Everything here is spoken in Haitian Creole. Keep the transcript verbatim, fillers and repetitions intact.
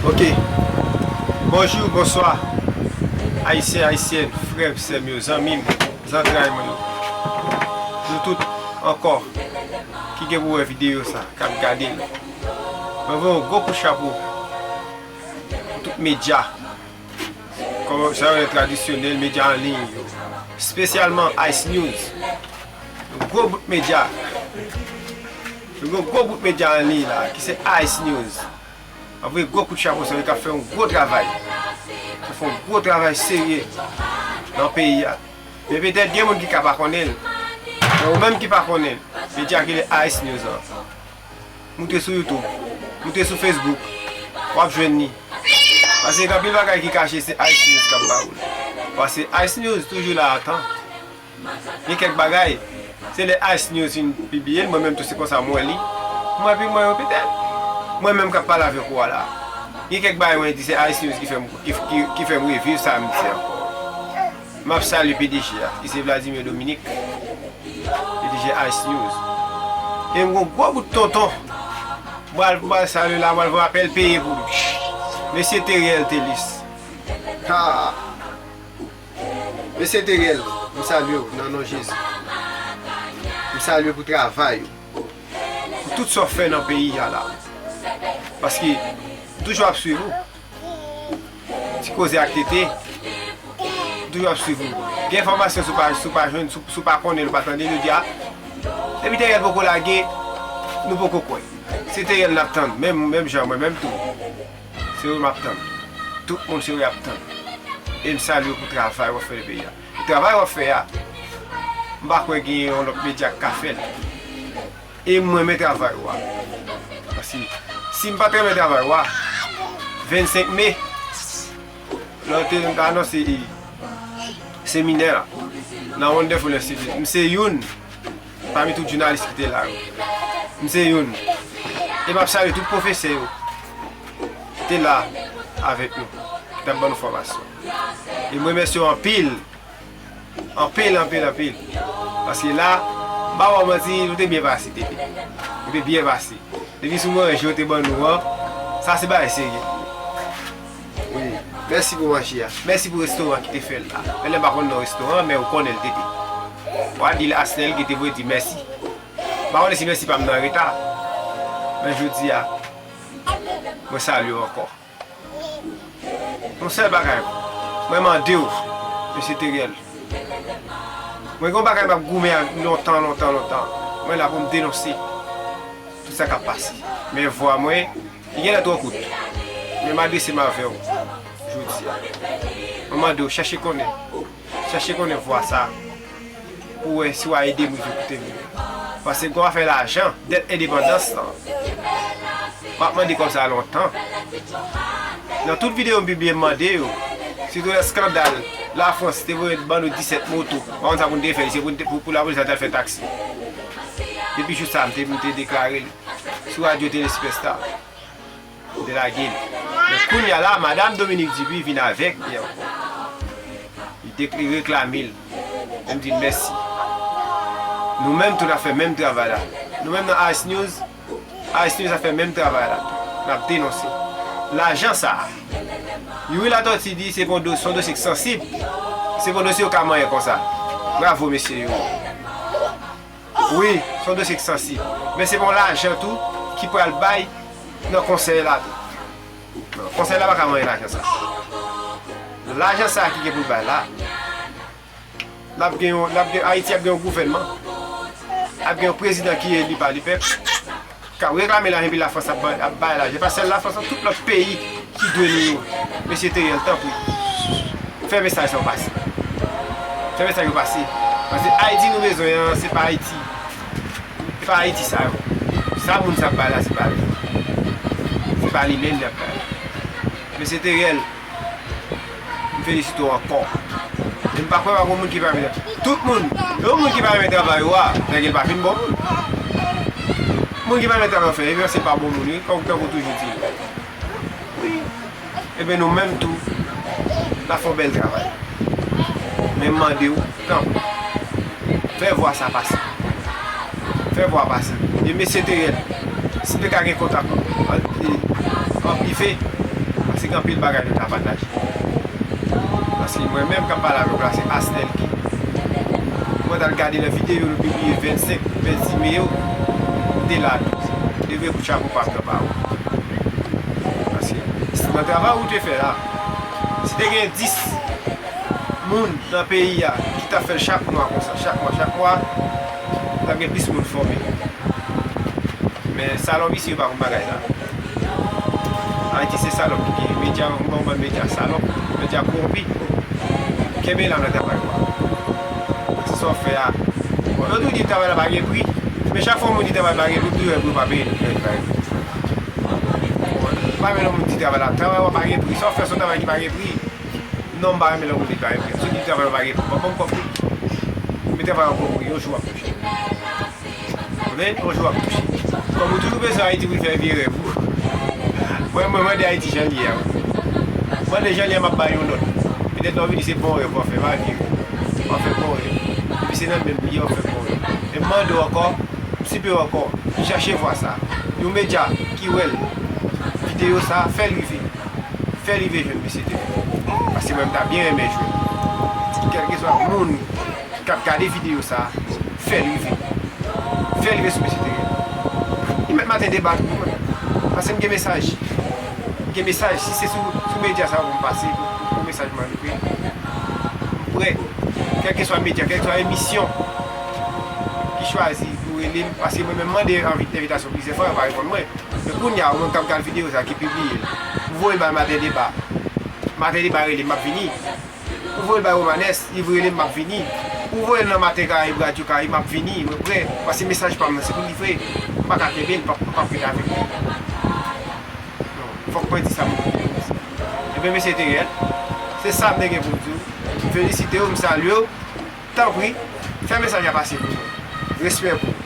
Ok. Bonjou, bonswa. Ayisyen, ayisyèn, frè m, sè m yo, zanmi m, zantray mwen yo. Nou tout ankò ki gen pou wè videyo sa, k ap gade l. Mwen voye yon gwo kout chapo pou tout medya, kòman sa yo rele tradisyonèl, medya an liy yo. Espesyalman Ice News. Yon gwo bout medya. Yon gwo, gwo bout medya an liy la, ki se Ice News. Anvoye gwo kout chapo sou yo k ap fè yon gwo travay. K ap fè yon gwo travay serye nan peyi a. Men petèt gen moun ki ka pa konnen l. Men ou menm ki pa konnen l, medya ki rele Ice News an, moute sou YouTube, moute sou Facebook, w ap jwenn li. Paske gen anpil bagay ki kache, se Ice News k ap ba ou l. Paske Ice News toujou la atan. Gen kèk bagay, se lè Ice News fin pibliye l, mwen menm tou se konsa mwen wè li. Mwen pi mwen yo petèt. Mwen menm k ap pale avèk ou a la. Gen kèk bagay mwen di se Ice News ki fè m, ki, ki, ki fè m reviv sa m di ankò. M ap salye P D G a, ki se Vladimir Dominique, P D G Ice News. E m gon gwo bout tonton. M pral, m pral salye la, m pral voye apèl peye pou li. Mesye Teriel Telis. Ha! Mesye Teriel, m salye w nan non Jezi. M salye w pou travay ou. Pou tout sa w fè nan peyi a la. Paske m toujou ap swiv ou. Ti koze ak Tete, m toujou ap swiv ou. Gen enfòmasyon si w pa, si w pa jwenn, si w, si w pa konnen l, ou pa tande l, yo di a, depi Teriel poko lage, nou poko kwè. Se Teriel n ap tann, menm, menm jan mwen menm tou. Se ou m ap tann. Tout moun se ou y ap tann. E m salye w pou travay w ap fè nan peyi a. Travay w ap fè a, m pa kwè gen yon lòt medya k ka fè l. E m renmen travay ou a. Paske si m pa t renmen travay ou a, vennsenk me, lè yo te anonse seminè a nan Wonderful Institute, m se youn pami tout jounalis ki te la yo. M se youn. E m ap salye tout pwofesè yo ki te la avèk nou, ki t ap ban nou fòmasyon. E m remèsye w anpil. Anpil, anpil, anpil. Paske la, m pa ba w manti, nou te byen pase, Tete. Nou te byen pase. Depi sou manje yo te ban nou an, sa se bagay serye. Wi. Mèsi pou manje a. Mèsi pou restoran ki te fè l la. Menm lè m pa konn non restoran an, men ou konnen l, Tete. W a di l Asnel ki te voye di mèsi. M pa konnen si mèsi pa m nan reta. Men jodi a, mwen salye w ankò. Yon sèl bagay, mwen mande w, mesye Teriel. Mwen gen yon bagay m ap goumen ak lontan, lontan, lontan. Mwen la pou m denonse tout sa k ap pase. Men vwa mwen, li genlè twò kout. Men m adrese m avè w jodi a. Mwen mande w, chache konnen. Chache konnen vwa sa. Pou wè si w a ede m rive kote m ye. Paske m kòmanse fè lajan, dèt endepandans lan. M ap mande kòb sa lontan. Nan tout videyo m pibliye, m mande yo. Sitou lè eskandal Lafrans te voye ban nou disèt moto. M pa konn sa pou n te fè, se pou n te, pou, pou lapolis la t al fè taksi. Depi jou sa, m te, m te deklare l sou radyo Tele Sipèsta. Te lage l. Men kounye a la, Madanm Dominique Dupuis vin avèk li ankò. Li dek-, li reklame l. E m di l mèsi. Nou menm tou n ap fè menm travay la. Nou menm nan Ice News, Ice News ap fè menm travay la tou. N ap denonse. Lajan sa a, Youri Latortue di se pou yon do-, se yon dosye k sansib. Se pou yon dosye yo ka manyen konsa. Bravo mesye Youri. Wi, se yon dosye k sansib. Men se pa yon lajan tou ki pral bay nan konsèy la tou. Non, konsèy la pa ka manyen lajan sa. Lajan sa ki gen pou l bay la, l ap gen yon, l ap gen, Ayiti ap gen yon gouvènman. Ap gen yon prezidan ki eli pa li pèp. K ap reklame lajan epi Lafrans ap bay, ap bay lajan. E pa sèl Lafrans, nan tout lòt peyi ki dwe nou yo. Mesye Teriel, tanpri, fè mesaj sa yo pase. Fè mesaj yo pase. Paske Ayiti nou bezwen an, se pa Ayiti. Se pa Ayiti sa yo. Sa moun sa ap bay la, se pa li. Se pa li menm li ap bay la. Mesye Teriel, m felisite w ankò. E m pa kwè pa gen moun ki pa renmen. Tout moun, yon moun ki pa renmen travay ou a, nèg yo pa fin bon moun. Moun ki pa renmen travay ou fè, ebyen se pa bon moun wi, kòm tankou toujou di. Wi. Ebyen nou menm tou, n ap fè yon bèl travay. Men m mande w, tanpri, fè vwa sa pase. Fè vwa pase. E mesye Teriel, Si m te ka gen kontak ou an, e, an prive, paske gen anpil bagay nou ta pataje. Paske mwen menm k ap pale avè w la, se Asnel ki. Mwen t al gade nan videyo nou pibliye vennsenk, vennsis me yo, m te la tou. Leve kout chapo pa m nan pa ou. Paske si nan travay ou te fè la, si te gen dis moun nan peyi a ki t ap fè l chak mwa konsa, chak mwa, chak mwa, t ap gen plis moun fòme. Men salòp isi yo pa konn bagay sa. Ayiti se salòp ki gen medya, yon bann medya salòp, medya kowonpi. Kenbe la nan travay ou a. Se sa w fè a. Bon, yo toujou di travay la pa gen pri. Men chak fwa yon moun di travay pa gen pri, ou toujou wè pou yo pa peye li, li pa gen pri. Bon, pa men lè yon moun di travay la, travay ou a pa gen pri. Sa w fè se yon travay ki pa gen pri. Non, m pa renmen lè moun di pa gen pri. Si w di travay ou pa gen pri, ban m kòb li. Men travay ou a gen pri, yon jou w ap touche. Konnen yon jou w ap touche. Kòm ou toujou bezwen Ayiti pou l fè vye rèv ou. Mwen, mwen mande Ayiti jan l ye a. Mande jan l ye a, m ap ba yon nòt. Petèt lè w vini se bon rèv w ap fè, pa vye rèv. W ap fè bon rèv. Epi se nan menm li w ap fè bon rèv. E m mande w ankò, m sipe w ankò, chèche vwa sa. Yon medya ki wè l, videyo sa, fè l rive. Fè l rive jwenn mesye Terrell. Paske mwen, m ta byen renmen jwenn. Kèlkeswa moun k ap gade videyo sa, fè l rive. Fè l rive sou mesye Terrell. Li mèt maten deba tou pou mwen. Paske m gen mesaj. M gen mesaj. Si se sou, sou medya sa pou m pase, pou, pou, pou mesaj mwen rive, m prè. Kèlkeswa medya, kèlkeswa emisyon ki chwazi pou rele m, paske mwen menm mande envi-, envitasyon plizyè fwa, yo pa reponn mwen. Men kounye a, ou menm k ap gad videyo sa ki pibliye l, ou voye l bay Maten Deba. Maten Deba rele m, m ap vini. Ou voye l bay Romanes, li rele m, m ap vini. Ou voye l nan Maten Karayib, Radyo Karayib, m ap vini, mwen prè. Paske mesaj pa m nan, se pou livre. M pa ka kenbe l, m p ap, m p ap rete avèk li. Non, fòk mwen di sa pou videyo sa. Ebyen, mesye Terrell, se sa m te gen pou m di w. M felisite w, m salye w. Tanpri, fè mesaj la pase pou mwen. Respè pou ou.